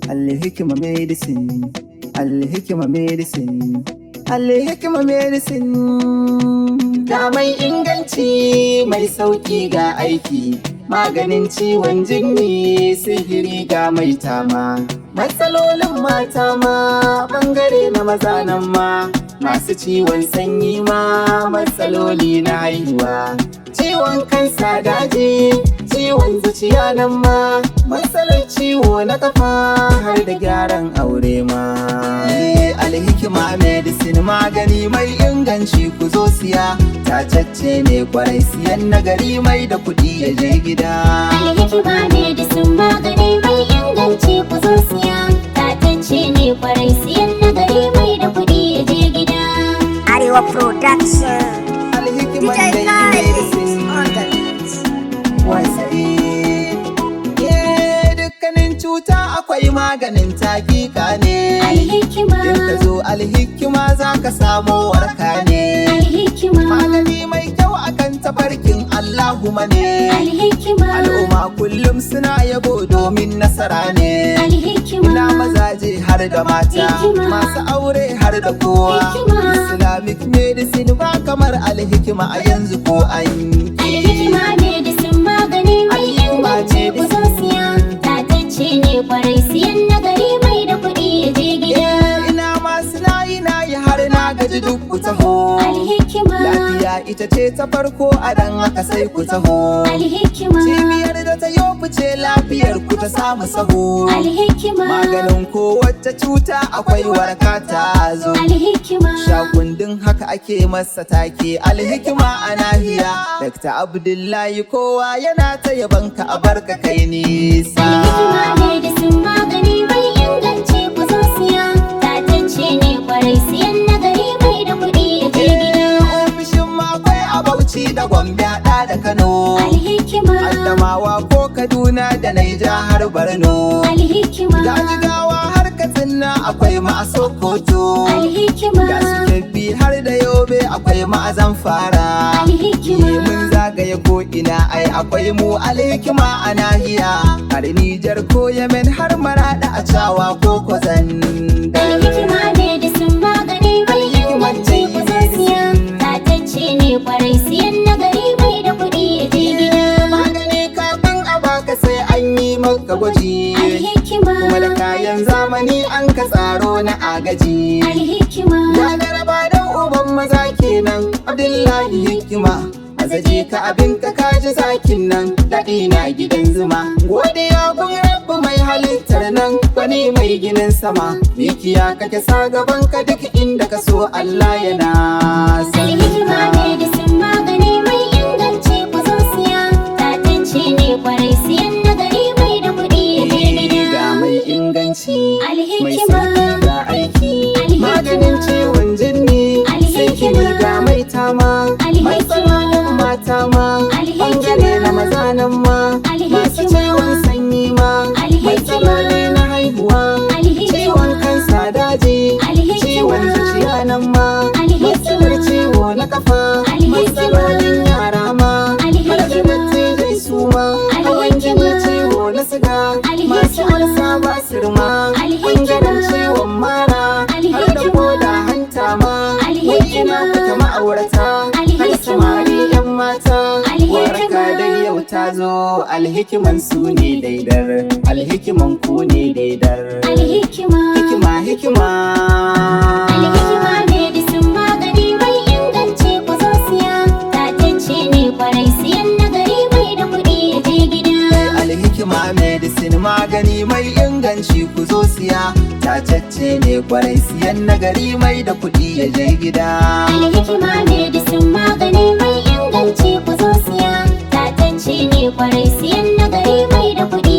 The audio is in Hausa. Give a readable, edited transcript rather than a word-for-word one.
Alhikima Medicine, Alhikima Medicine, Alhikima Medicine. Ga mai inganci mai sauki ga aiki, maganin ciwon jinni, sihiri ga mai tama. Matsalolin mata ma, bangare na maza nan ma, masu ciwon sanyi ma, matsaloli na haihuwa. Ciwon kansa daji, ciwon zuciya nan ma, matsalar ciwo na kafa har da gyaran aure ma. Alhikima Medicine, magani mai inganci, ku zo siya, tacacce ne kwarai, siyan nagari mai da kuɗi ya je gida. Alhikima Medicine, magani mai inganci, ku zo siya. Tatacce ne kwarai, siyan nagari mai da kuɗi ya je gida. Arewa Production. Alhikima DJ dai Khaled Medicine. on the beat. Wasai. Dukkanin cuta akwai maganin takika ne. Alhikima. In ka zo Alhikima za ka samu warka ne. Alhikima. Magani mai kyau akan tafarkin Allahumma ne. Alhikima. Al'umma kullum suna yabo domin nasara ne. Alhikima. Ina mazaje har da mata, Hikima. masu aure har da kowa. Hikima. Islamic medicine ba kamar Alhikima a yanzu ko an Alhikima Medicine, magani mai inganci, ku zo siya. Tatacce ne kwarai, siyan nagari mai da kuɗi ya je gida. Ina masu nayi nayi har na gaji, duk ku taho. Alhikima. Lafiya ita ce ta farko, a dan haka sai ku taho. Alhikima. Cibiyar da ta yo fice, lafiyar ku ta samu saho. Alhikima. Maganin kowace cuta akwai waraka ta zo. Alhikima. Shakundin haka ake masa take, Alhikima a nahiya. Dr. Abdullahi, kowa yana ta yabanka, a barka kai nisa. Alhikima Medicine, magani mai inganci, ku zo siya. Tatacce ne kwarai, siyan nagari mai da kuɗi ya je gida. Ofishin akwai a Bauchi da Gombe haɗa da Kano. Alhikima. Adamawa ko Kaduna da Naija har Borno. Alhikima. Ga Jigawa har Katsina, akwai ma a Sokoto. Alhikima. Ga su Kebbi har da Yobe, akwai ma a Zamfara. Alhikima. Mun zagaye ko ina, ai akwai mu Alhikima a nahiya. Har Nijar ko Yemen har Maraɗa a Cawa ko Kwazandar. Alhikima Medicine, magani mai inganci, ku zo siya. Tatacce ne kwarai, siyan nagari mai da kuɗi ya je gida. Magani kafin a baka sai an yi maka gwaji. Alhikima. Kuma da kayan zamani an ka tsaro na agaji. Alhikima. Ya garaba dan uban maza kenan, Abdullahi Hikima. Azaje ka abin ka kaji zakin nan, daɗi na gidan zuma. Godiya gun Rabbu mai halittar nan, wani mai ginin sama. Mikiya kake sa gaban ka duk inda ka so, Allah yana Alhikima san. Medicine, magani mai inganci, ku zo siya. Tatacce ne kwarai, siyan nagari mai da kuɗi ya je gida. Ga mai inganci, mai Alhikima. sauki ga aiki, Alhikima. maganin ciwon jinni, Alhikima. sai ga mai tama, Alhikima. matsalolin mata ma, Alhikima. bangare na maza nan ma, masu Alhikima. ciwon sanyi ma, Alhikima. matsaloli na haihuwa, Alhikima. ciwon kansa daji, Alhikima. ciwon zuciya nan ma, Alhikima. matsalar ciwo na kafa, Alhikima. matsalolin yara ma, har da Alhikima. dattijai su ma, hawan jini, Alhikima. ciwo na siga, masu Alhikima. ulsa basir ma, Alhikima. ɓangaren ciwon mara, har da Alhikima. koda hanta ma, wai ina Alhikima. kuka ma'aurata, har Alhikima. samari yan mata, Alhikima. waraka dai yau ta zo, Alhikiman su ne daidar, Alhikiman ku ne daidar. Alhikima. Hikima, hikima. Alhikima Medicine, magani mai inganci, ku zo siya. Tatacce ne kwarai, siyan nagari mai da kuɗi ya je gida. Alhikima Medicine, magani mai inganci, ku zo siya, tacacce ne kwarai, siyan nagari mai da kuɗi ya je gida. Alhikima Medicine, magani mai inganci, ku zo siya. Tatacce ne kwarai, siyan nagari mai da kuɗi.